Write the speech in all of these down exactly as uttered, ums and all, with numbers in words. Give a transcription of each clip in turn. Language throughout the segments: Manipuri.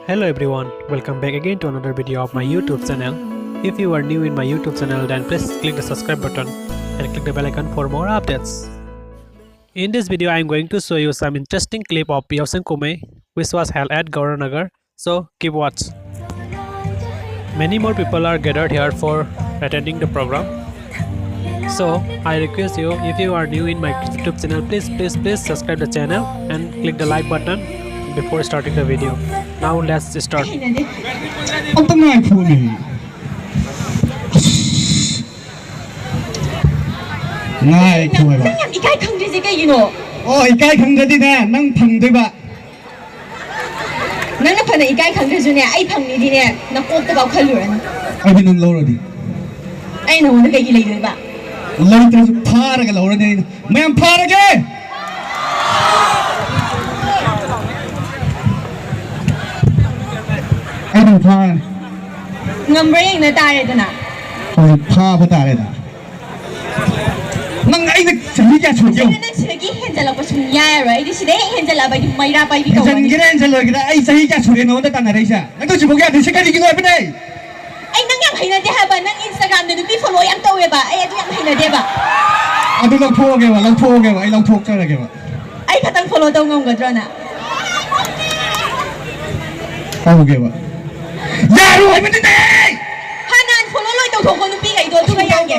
Hello everyone, welcome back again to another video of my YouTube channel. If you are new in my YouTube channel, then please click the subscribe button and click the bell icon for more updates. In this video, I am going to show you some interesting clip of Piyao Sangkume, which was held at Gauranagar. So keep watch. Many more people are gathered here for attending the program. So I request you, if you are new in my YouTube channel, please, please, please subscribe the channel and click the like button before starting the video. Now let's start. ꯑꯝꯇ ꯉꯥꯏꯈꯣꯅꯦ꯫ ꯉꯥꯏꯈꯣ ꯍꯥꯏꯕ꯫ ꯅꯪ ꯌꯥꯝ ꯏꯀꯥꯏ ꯈꯪꯗ꯭ꯔꯤꯁꯦ ꯀꯩꯒꯤꯅꯣ? ꯑꯣ, ꯏꯀꯥꯏ ꯈꯪꯗ꯭ꯔꯗꯤꯅꯦ ꯅꯪ ꯐꯪꯗꯣꯏꯕ꯫ ꯅꯪꯅ ꯐꯅ ꯏꯀꯥꯏ ꯈꯪꯗ꯭ꯔꯁꯨꯅꯦ, ꯑꯩ ꯐꯪꯅꯤꯗꯤꯅꯦ, ꯅꯀꯣꯛꯇꯐꯥꯎ ꯈꯜꯂꯨꯔꯅꯨ꯫ ꯑꯩꯗꯤ ꯅꯪ ꯂꯧꯔꯗꯤ꯫ ꯑꯩ ꯅꯉꯣꯟꯗ ꯀꯩꯒꯤ ꯂꯩꯗꯣꯏꯕ? ꯂꯩꯇ꯭ꯔꯁꯨ ꯐꯥꯔꯒ ꯂꯧꯔꯅꯤ ꯑꯩꯅ꯫ ꯃꯌꯥꯝ ꯐꯥꯔꯒꯦ꯫ ꯑꯩ ꯑꯗꯨꯝ ꯐꯥꯔꯅꯤ꯫ ꯉꯝꯕ꯭ꯔꯥ ꯌꯦꯡꯅ ꯇꯥꯔꯦꯗꯅ꯫ ꯍꯣꯏ, ꯐꯥꯕ ꯇꯥꯔꯦꯗ꯫ ꯅꯪ ꯑꯩꯅ ꯆꯍꯤ ꯀꯌꯥ ꯁꯨꯔꯒꯦ? ꯑꯩꯅ ꯅꯪ ꯁꯤꯗꯒꯤ ꯍꯦꯟꯖꯜꯂꯛꯄ ꯁꯨꯡꯌꯥ ꯌꯥꯔꯣꯏ꯫ ꯑꯩꯗꯤ ꯁꯤꯗꯩ ꯍꯦꯛ ꯍꯦꯟꯖꯜꯂꯛꯑꯕ ꯑꯩꯗꯤ ꯃꯩꯔꯥ ꯄꯥꯏꯕꯤ ꯀꯧꯔꯅꯤ꯫ ꯍꯦꯟꯖꯟꯒꯦꯔꯥ ꯍꯦꯟꯖꯜꯂꯣꯏꯒꯦꯔꯥ, ꯑꯩ ꯆꯍꯤ ꯀꯌꯥ ꯁꯨꯔꯦ ꯅꯉꯣꯟꯗ ꯇꯥꯟꯅꯔꯛꯏꯁꯦ? ꯅꯪ ꯇꯧꯁꯤꯕꯧ ꯌꯥꯗ꯭ꯔꯤꯁꯦ ꯀꯔꯤꯒꯤꯅꯣ ꯍꯥꯏꯕꯅꯦ? ꯑꯩ ꯅꯪ ꯌꯥꯝ ꯍꯩꯅꯗꯦ ꯍꯥꯏꯕ꯫ ꯅꯪ Instagram-ꯗ ꯅꯨꯄꯤ follow ꯌꯥꯝ ꯇꯧꯋꯦꯕ, ꯑꯩ ꯑꯗꯨ ꯌꯥꯝ ꯍꯩꯅꯗꯦꯕ꯫ ꯑꯗꯨ ꯂꯧꯊꯣꯛꯑꯒꯦꯕ, ꯂꯧꯊꯣꯛꯑꯒꯦꯕ, ꯑꯩ ꯂꯧꯊꯣꯛꯆꯔꯒꯦꯕ꯫ ꯑꯩ ꯈꯛꯇꯪ follow ꯇꯧ ꯉꯝꯒꯗ꯭ꯔꯣ ꯅꯪ? ꯇꯧꯒꯦꯕ꯫ ꯌꯥꯔꯣꯏ ꯍꯥꯏꯕꯅꯤꯅꯦ! ꯍꯥꯟꯅ unfollow ꯂꯣꯏ ꯇꯧꯊꯣꯛꯀꯣ ꯅꯨꯄꯤꯈꯩꯗꯣ, ꯑꯗꯨꯒ ꯌꯥꯒꯦ꯫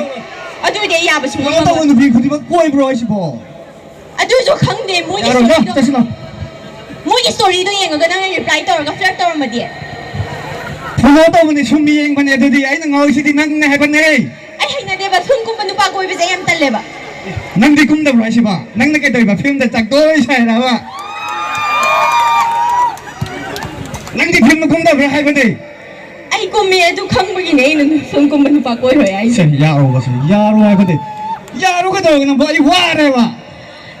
ꯑꯗꯨꯏꯗꯤ ꯑꯩ ꯌꯥꯕ ꯁꯨꯡꯉꯝ Follow ꯇꯧꯕ ꯉꯝꯃꯣꯏ꯫ ꯅꯨꯄꯤ ꯈꯨꯗꯤꯡꯃꯛ ꯀꯣꯏꯕ꯭ꯔꯣ ꯍꯥꯏꯁꯤꯕꯣ? ꯑꯗꯨꯁꯨ ꯈꯪꯗꯦ, ꯃꯣꯏꯒꯤ ꯌꯥꯔꯣꯏꯗ, story-ꯗꯣ, ꯆꯠꯁꯤꯜꯂꯣ꯫ ꯃꯣꯏꯒꯤ story-ꯗꯣ ꯌꯦꯡꯉꯒ ꯅꯪꯅ reply ꯇꯧꯔꯒ flirt ꯇꯧꯔꯝꯃꯗꯤ? Follow ꯇꯧꯕꯅꯦ, ꯁꯨꯝ ꯌꯦꯡꯕꯅꯦ, ꯑꯗꯨꯗꯤ ꯑꯩꯅ ꯉꯥꯎꯔꯤꯁꯤꯗꯤ ꯅꯪꯅꯦ ꯍꯥꯏꯕꯅꯦ꯫ ꯑꯩ ꯍꯩꯅꯗꯦꯕ, film ꯀꯨꯝꯕ ꯅꯨꯄꯥ ꯀꯣꯏꯕꯁꯦ ꯑꯩ ꯌꯥꯝ ꯇꯜꯂꯦꯕ꯫ ꯅꯪꯗꯤ ꯀꯨꯝꯗꯕ꯭ꯔꯣ ꯍꯥꯏꯁꯤꯕꯣ? ꯅꯪꯅ ꯀꯩꯗꯧꯔꯤꯕ? Film-ꯗ ꯆꯥꯛꯇꯣꯏ ꯁꯥꯏꯔꯕ? ꯅꯪꯗꯤ film ꯀꯨꯝꯗꯕ꯭ꯔꯥ ꯍꯥꯏꯕꯅꯦ? ꯑꯩ ꯀꯨꯝꯃꯦ, ꯑꯗꯨ ꯈꯪꯕꯒꯤꯅꯦ ꯑꯩꯅ film ꯀꯨꯝꯕ ꯅꯨꯄꯥ ꯀꯣꯏꯔꯣꯏ ꯍꯥꯏꯁꯦ꯫ ꯁꯦ, ꯌꯥꯔꯣꯕ, ꯁꯦ, ꯌꯥꯔꯣ ꯍꯥꯏꯕꯅꯦ꯫ ꯌꯥꯔꯣ ꯀꯩꯗꯧꯔꯒꯦ ꯅꯪꯕꯣ? ꯑꯩ ꯋꯥꯔꯦꯕ꯫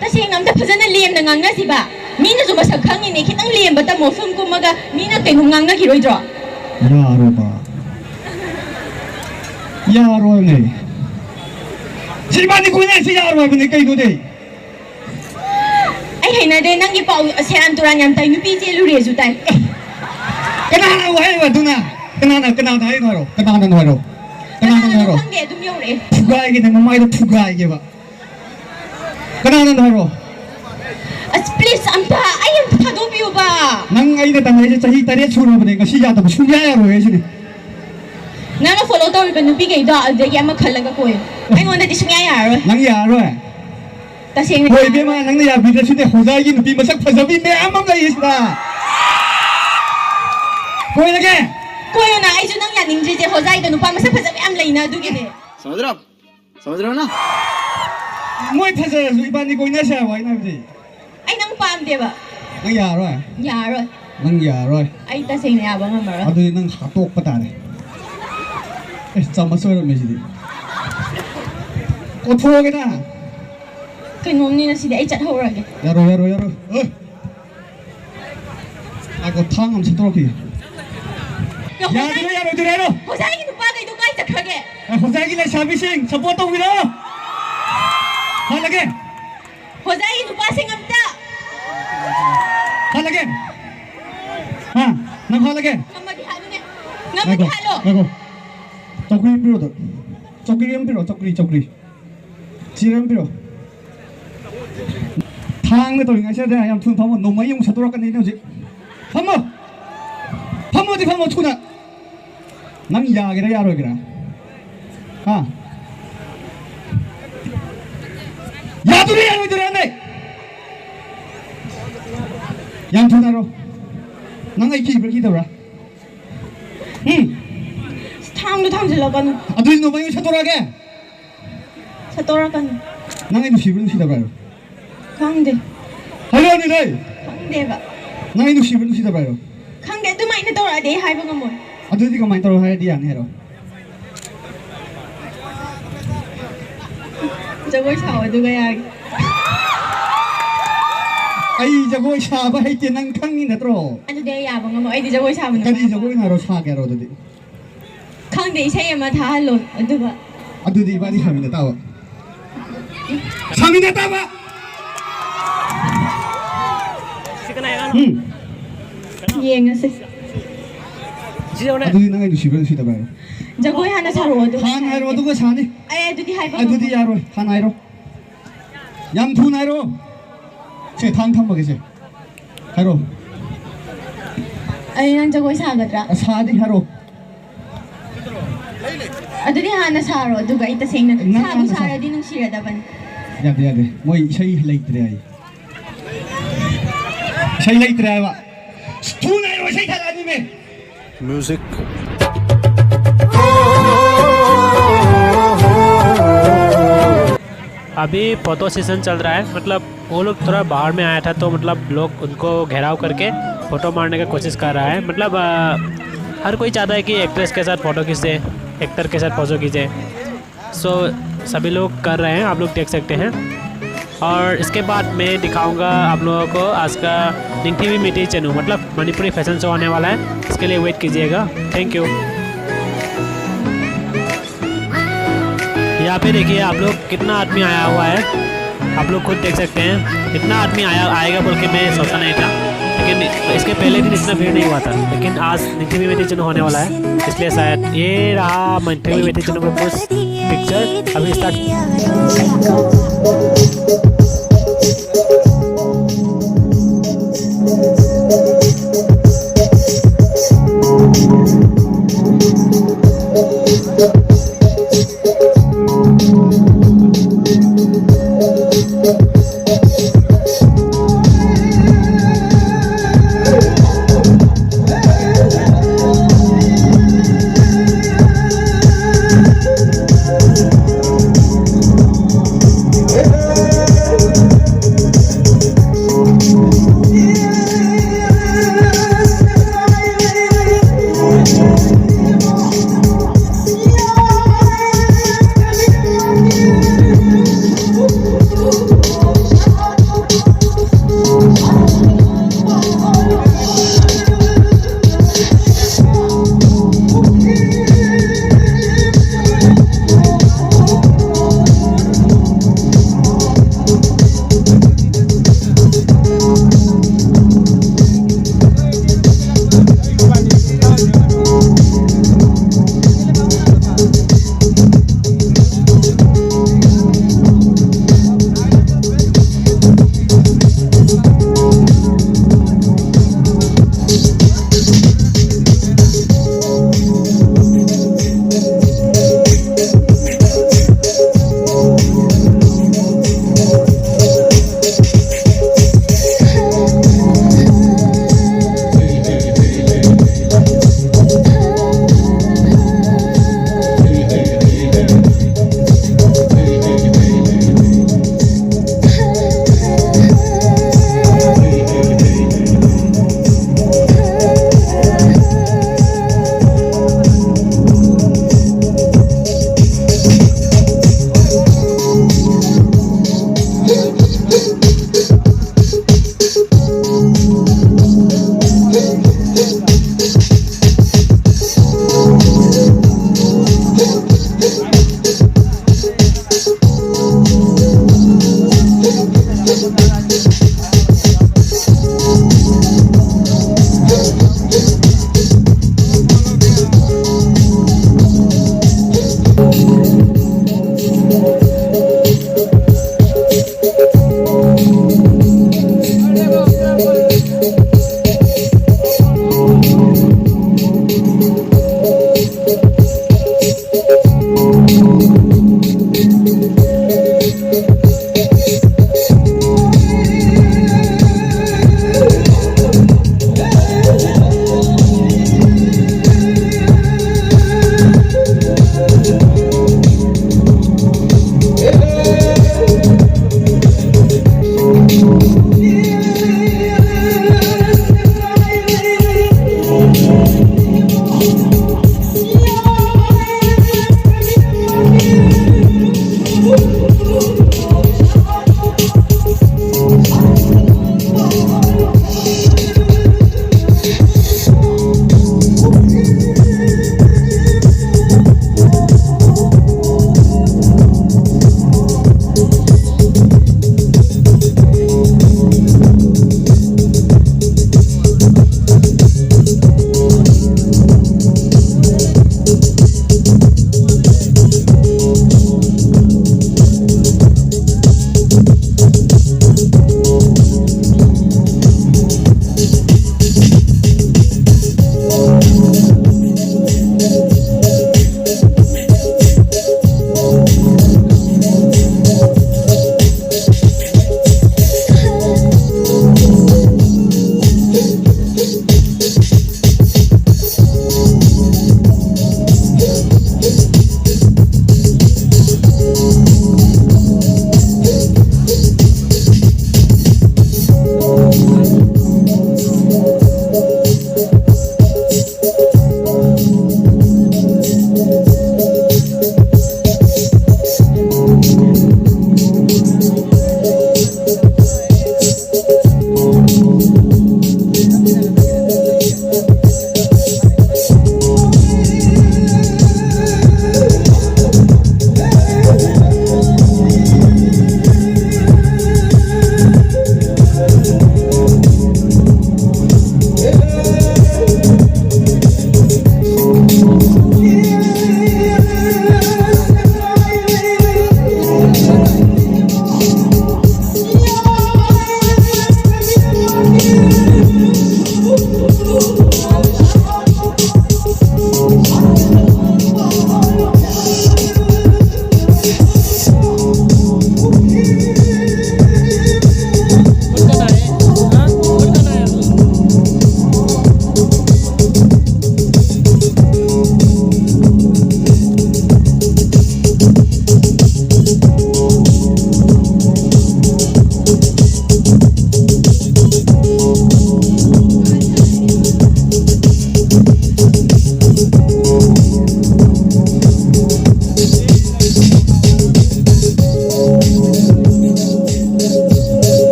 ꯇꯁꯦꯡꯅ ꯑꯝꯇ ꯐꯖꯅ ꯂꯦꯝꯅ ꯉꯥꯡꯅꯁꯤꯕ꯫ ꯃꯤꯅꯁꯨ ꯃꯁꯛ ꯈꯪꯉꯤꯅꯦ, ꯈꯤꯇꯪ ꯂꯦꯝꯕ ꯇꯝꯃꯣ꯫ Film ꯀꯨꯝꯃꯒ ꯃꯤꯅ ꯀꯩꯅꯣ ꯉꯥꯡꯅꯈꯤꯔꯣꯏꯗ꯭ꯔꯣ? ꯌꯥꯔꯣꯕ꯫ ꯌꯥꯔꯣ ꯍꯥꯏꯕꯅꯦ꯫ ꯁꯤ ꯏꯕꯥꯅꯤ ꯀꯣꯏꯅꯔꯤꯁꯤ ꯌꯥꯔꯣ ꯍꯥꯏꯕꯅꯦ, ꯀꯩꯅꯣꯅꯦ? ꯑꯩ ꯍꯩꯅꯗꯦ ꯅꯪꯒꯤ ꯄꯥꯎ, ꯁꯦꯔꯥꯟ ꯇꯨꯔꯥꯟ ꯌꯥꯝ ꯇꯥꯏ, ꯅꯨꯄꯤ ꯆꯦꯜꯂꯨꯔꯦꯁꯨ ꯇꯥꯏ꯫ ꯀꯅꯥꯅ ꯍꯥꯏꯕ ꯑꯗꯨꯅ? ꯀꯅꯥꯅ, ꯀꯅꯥꯅ ꯍꯥꯏꯅꯣ ꯍꯥꯏꯔꯣ? ꯀꯅꯥꯅꯅꯣ ꯍꯥꯏꯔꯣ? ꯀꯅꯥꯅꯅꯣ ꯀꯅꯥꯅꯅꯣ ꯍꯥꯏꯔꯣ? ꯈꯪꯗꯦ, ꯑꯗꯨꯝ ꯌꯧꯔꯛꯑꯦ꯫ ꯐꯨꯒꯥꯏꯒꯦꯅꯦ, ꯃꯃꯥꯏꯗ ꯐꯨꯒꯥꯏꯒꯦꯕ꯫ ꯀꯅꯥꯅꯅꯣ ꯍꯥꯏꯔꯣ? ꯑꯁ, please, ꯑꯝꯇ, ꯑꯩ ꯑꯝꯇ ꯊꯥꯗꯣꯛꯄꯤꯌꯨꯕ꯫ ꯅꯪ ꯑꯩꯅ ꯇꯝꯅꯩꯁꯦ ꯆꯍꯤ ꯇꯔꯦꯠ ꯁꯨꯔꯕꯅꯦ, ꯉꯁꯤ ꯌꯥꯗꯕ ꯁꯨꯡꯌꯥ ꯌꯥꯔꯣꯏ ꯍꯥꯏꯁꯤꯅꯦ꯫ ꯅꯪꯅ follow ꯇꯧꯔꯤꯕ ꯅꯨꯄꯤꯈꯩꯗꯣ ꯑꯗꯨꯗꯒꯤ ꯑꯃ ꯈꯜꯂꯒ ꯀꯣꯏꯌꯨ꯫ ꯑꯩꯉꯣꯟꯗꯗꯤ ꯁꯨꯡꯌꯥ ꯌꯥꯔꯔꯣꯏ꯫ ꯅꯪ ꯌꯥꯔꯔꯣꯏ? ꯇꯁꯦꯡꯅ ꯍꯣꯏ, ꯌꯥꯔꯔꯣꯏ꯫ ꯏꯕꯦꯝꯃ, ꯅꯪꯅ ꯌꯥꯕꯤꯗ꯭ꯔꯁꯨꯅꯦ, ꯍꯣꯖꯥꯏꯒꯤ ꯅꯨꯄꯤ ꯃꯁꯛ ꯐꯖꯕꯤ ꯃꯌꯥꯝ ꯑꯃ ꯂꯩꯌꯦ ꯁꯤꯗ꯫ ꯀꯣꯏꯔꯒꯦ? ꯀꯣꯏꯌꯨꯅ, ꯑꯩꯁꯨ ꯅꯪ ꯌꯥꯅꯤꯡꯗ꯭ꯔꯤꯁꯦ ꯍꯣꯖꯥꯏꯗ ꯅꯨꯄꯥ ꯃꯁꯛ ꯐꯖꯕ ꯌꯥꯝ ꯂꯩꯅ ꯑꯗꯨꯒꯤꯅꯦ꯫ समझ रहे हो आप? समझ रहे हो ना? ꯃꯣꯏ ꯐꯖꯔꯁꯨ ꯏꯕꯥꯅꯤ ꯀꯣꯏꯅꯁꯦ ꯍꯥꯏꯕ ꯑꯩꯅ ꯍꯥꯏꯕꯗꯤ꯫ ꯑꯩ ꯅꯪ ꯄꯥꯝꯗꯦꯕ꯫ ꯅꯪ ꯌꯥꯔꯣꯏ? ꯌꯥꯔꯣꯏ꯫ ꯅꯪ ꯌꯥꯔꯣꯏ? ꯑꯩ ꯇꯁꯦꯡꯅ ꯌꯥꯕ ꯉꯝꯃꯔꯣꯏ꯫ ꯑꯗꯨꯗꯤ ꯅꯪ ꯍꯥꯠꯇꯣꯛꯄ ꯇꯥꯔꯦ꯫ ꯑꯦ, ꯆꯥꯃꯁ ꯑꯣꯏꯔꯝꯃꯦ ꯁꯤꯗꯤ꯫ ꯀꯣꯠꯊꯣꯛꯑꯒꯦꯗ꯫ ꯀꯩꯅꯣꯝꯅꯤꯅ ꯁꯤꯗꯤ ꯑꯩ ꯆꯠꯍꯧꯔꯒꯦ꯫ ꯌꯥꯔꯣꯏ, ꯌꯥꯔꯣꯏ, ꯌꯥꯔꯣꯏ꯫ ꯑꯦ! ꯉꯥꯏꯈꯣ, ꯊꯥꯡ ꯑꯃ ꯁꯠꯇꯣꯔꯛꯈꯤꯒꯦ꯫ ꯌꯥꯗꯣꯏꯔꯣ, ꯌꯥꯔꯣꯏꯗꯣꯏꯔꯣ ꯍꯥꯏꯔꯣ? ꯍꯣꯖꯥꯏꯒꯤ ꯅꯨꯄꯥꯈꯩꯗꯣ ꯀꯥꯏ ꯆꯠꯈ꯭ꯔꯒꯦ? ꯑꯦ, ꯍꯣꯖꯥꯏꯒꯤ ꯂꯩꯁꯥꯕꯤꯁꯤꯡ support ꯇꯧꯕꯤꯔꯣ꯫ ꯍꯜꯂꯒꯦ꯫ ꯍꯣꯖꯥꯏꯒꯤ ꯅꯨꯄꯥꯁꯤꯡ ꯑꯝꯇ꯫ ꯍꯜꯂꯒꯦ꯫ ꯍꯥ? ꯅꯪ ꯍꯜꯂꯒꯦ? ꯉꯝꯃꯗꯤ ꯍꯥꯠꯂꯨꯅꯦ꯫ ꯉꯝꯃꯗꯤ ꯉꯥꯏꯈꯣ, ꯍꯥꯠꯂꯣ꯫ ꯉꯥꯏꯈꯣ꯫ ꯆꯧꯀ꯭ꯔꯤ ꯑꯃ ꯄꯤꯔꯛꯑꯣ ꯑꯗꯣ꯫ ꯆꯧꯀ꯭ꯔꯤ ꯑꯃ ꯄꯤꯔꯛꯑꯣ, ꯆꯧꯀ꯭ꯔꯤ, ꯆꯧꯀ꯭ꯔꯤ꯫ ꯆꯤꯌꯔ ꯑꯃ ꯄꯤꯔꯛꯑꯣ꯫ ꯊꯥꯡꯅ ꯇꯧꯔꯤꯉꯩꯁꯤꯗ ꯌꯥꯝ ꯊꯨꯅ ꯐꯝꯃꯣ꯫ ꯅꯣꯡꯃꯩ ꯑꯃꯨꯛ ꯁꯠꯇꯣꯔꯛꯀꯅꯤ ꯑꯩꯅ ꯍꯧꯖꯤꯛ꯫ ꯐꯝꯃꯣ! ꯐꯝꯃꯣꯗꯤ ꯐꯝꯃꯣ ꯊꯨꯅ! ꯅꯪ ꯌꯥꯒꯦꯔꯥ ꯌꯥꯔꯣꯏꯒꯦꯔꯥ? ꯍꯥ? ꯌꯥꯗꯣꯏꯔꯥ ꯌꯥꯔꯣꯏꯗꯣꯏꯔꯥ ꯅꯪ? ꯌꯥꯝ ꯊꯨꯅ ꯍꯥꯏꯔꯣ꯫ ꯅꯪ ꯑꯩ ꯀꯤꯕ꯭ꯔꯥ ꯀꯤꯗꯕ꯭ꯔꯥ? ꯎꯝ? ꯊꯥꯡꯗꯣ ꯊꯥꯡꯖꯤꯜꯂꯛꯀꯅꯨ꯫ ꯑꯗꯨꯗꯤ ꯅꯣꯡꯃꯩ ꯑꯣꯏꯅ ꯁꯠꯇꯣꯔꯛꯑꯒꯦ? ꯁꯠꯇꯣꯔꯛꯀꯅꯨ꯫ ꯅꯪ ꯑꯩ ꯅꯨꯡꯁꯤꯕ꯭ꯔꯥ ꯅꯨꯡꯁꯤꯗꯕ꯭ꯔꯥ ꯍꯥꯏꯔꯣ? ꯈꯪꯗꯦ꯫ ꯍꯥꯏꯔꯛꯑꯣꯅꯦ ꯅꯪ! ꯈꯪꯗꯦꯕ꯫ ꯅꯪ ꯑꯩ ꯅꯨꯡꯁꯤꯕ꯭ꯔꯥ ꯅꯨꯡꯁꯤꯗꯕ꯭ꯔꯥ ꯍꯥꯏꯔꯣ? ꯈꯪꯗꯦ, ꯑꯗꯨꯃꯥꯏꯅ ꯇꯧꯔꯛꯑꯗꯤ ꯑꯩ ꯍꯥꯏꯕ ꯉꯝꯃꯣꯏ꯫ ꯑꯗꯨꯗꯤ ꯀꯃꯥꯏꯅ ꯇꯧꯔ ꯍꯥꯏꯔꯗꯤ ꯌꯥꯅꯤ ꯍꯥꯏꯔꯣ? ꯖꯒꯣꯏ ꯁꯥꯎ ꯑꯗꯨꯒ ꯌꯥꯒꯦ꯫ ꯑꯩ ꯖꯒꯣꯏ ꯁꯥꯕ ꯍꯩꯇꯦ, ꯅꯪ ꯈꯪꯉꯤ ꯅꯠꯇ꯭ꯔꯣ? ꯑꯗꯨꯗꯤ ꯑꯩ ꯌꯥꯕ ꯉꯝꯃꯣꯏ, ꯑꯩꯗꯤ ꯖꯒꯣꯏ ꯁꯥꯕ ꯅꯨꯄꯥ ꯀꯔꯤ ꯄꯥꯝꯃꯤ꯫ ꯖꯒꯣꯏꯅꯣ ꯍꯥꯏꯔꯣ, ꯁꯥꯒꯦ ꯍꯥꯏꯔꯣ ꯑꯗꯨꯗꯤ? ꯈꯪꯗꯦ, ꯏꯁꯩ ꯑꯃ ꯊꯥꯍꯜꯂꯣ ꯑꯗꯨꯒ꯫ ꯑꯗꯨꯗꯤ ꯏꯕꯥꯅꯤ ꯁꯥꯃꯤꯟꯅ ꯇꯥꯕ꯫ ꯁꯥꯃꯤꯟꯅ ꯇꯥꯕ! ꯎꯝ꯫ ꯌꯦꯡꯉꯁꯤ꯫ ꯑꯗꯨꯗꯤ ꯅꯪ ꯑꯩ ꯅꯨꯡꯁꯤꯕ꯭ꯔꯥ ꯅꯨꯡꯁꯤꯗꯕ꯭ꯔꯥ ꯍꯥꯏꯔꯣ꯫ ꯖꯒꯣꯏ ꯍꯥꯟꯅ ꯁꯥꯔꯛꯑꯣ, ꯑꯗꯨꯒ ꯍꯥꯟꯅ ꯍꯥꯏꯔꯣ, ꯑꯗꯨꯒ ꯁꯥꯅꯤ꯫ ꯑꯩ ꯑꯗꯨꯗꯤ ꯍꯥꯏꯕ ꯑꯗꯨꯗꯤ ꯉꯝꯃꯣꯏ꯫ ꯌꯥꯔꯣꯏ, ꯍꯥꯟꯅ ꯍꯥꯏꯔꯣ꯫ ꯌꯥꯝ ꯊꯨꯅ ꯍꯥꯏꯔꯣ꯫ ꯁꯦ, ꯊꯥꯡ ꯊꯝꯃꯒꯦ ꯁꯦ꯫ ꯍꯥꯏꯔꯣ꯫ ꯑꯩ ꯅꯪ ꯖꯒꯣꯏ ꯁꯥꯒꯗ꯭ꯔꯥ? ꯁꯥꯅꯤ, ꯍꯥꯏꯔꯣ꯫ ꯑꯗꯨꯗꯤ ꯍꯥꯟꯅ ꯁꯥꯔꯣ, ꯑꯗꯨꯒ ꯑꯩ ꯇꯁꯦꯡꯅ ꯅꯪ ꯁꯥꯕꯨ ꯍꯥꯟꯅ ꯁꯥ- ꯁꯥꯔꯗꯤ ꯅꯨꯡꯁꯤꯔꯗꯕꯅꯤ꯫ ꯌꯥꯗꯦ, ꯌꯥꯗꯦ, ꯃꯣꯏ ꯏꯁꯩ ꯂꯩꯇ꯭ꯔꯦ ꯍꯥꯏ꯫ ꯏꯁꯩ ꯂꯩꯇ꯭ꯔꯦ ꯍꯥꯏꯕ꯫ ꯊꯨꯅ ꯍꯥꯏꯔꯣ, ꯏꯁꯩ ꯊꯥꯔꯛꯑꯅꯤꯃꯦ꯫ Music. अभी फोटो सेशन चल रहा है, मतलब वो लोग थोड़ा बाहर में आया था, तो मतलब लोग उनको घेराव करके फोटो मारने का कोशिश कर रहा है। मतलब अ, हर कोई चाहता है कि एक्ट्रेस के साथ फोटो खींचे, एक्टर के साथ फोटो खींचे। सो सभी लोग कर रहे हैं, आप लोग देख सकते हैं। और इसके बाद मैं दिखाऊंगा आप लोगों को आज का निंगथीवी मेथी चेनु, मतलब मणिपुरी फैशन शो होने वाला है, इसके लिए वेट कीजिएगा। Thank you. यहाँ पे देखिए आप लोग, कितना आदमी आया हुआ है, आप लोग खुद देख सकते हैं। इतना आदमी आया आएगा बोल के मैं सोचा नहीं था, लेकिन इसके पहले दिन इतना भीड़ नहीं हुआ था। लेकिन आज निंगथीवी मेथी चेनु होने वाला है, इसलिए शायद ये रहा निंगथीवी मेथी चेनु का कुछ पिक्चर। अभी स्टार्ट।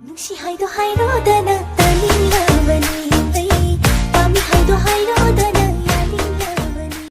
ꯅꯨꯡꯁꯤ ꯍꯥꯏꯗꯣ ꯍꯥꯏꯔꯣꯗꯅ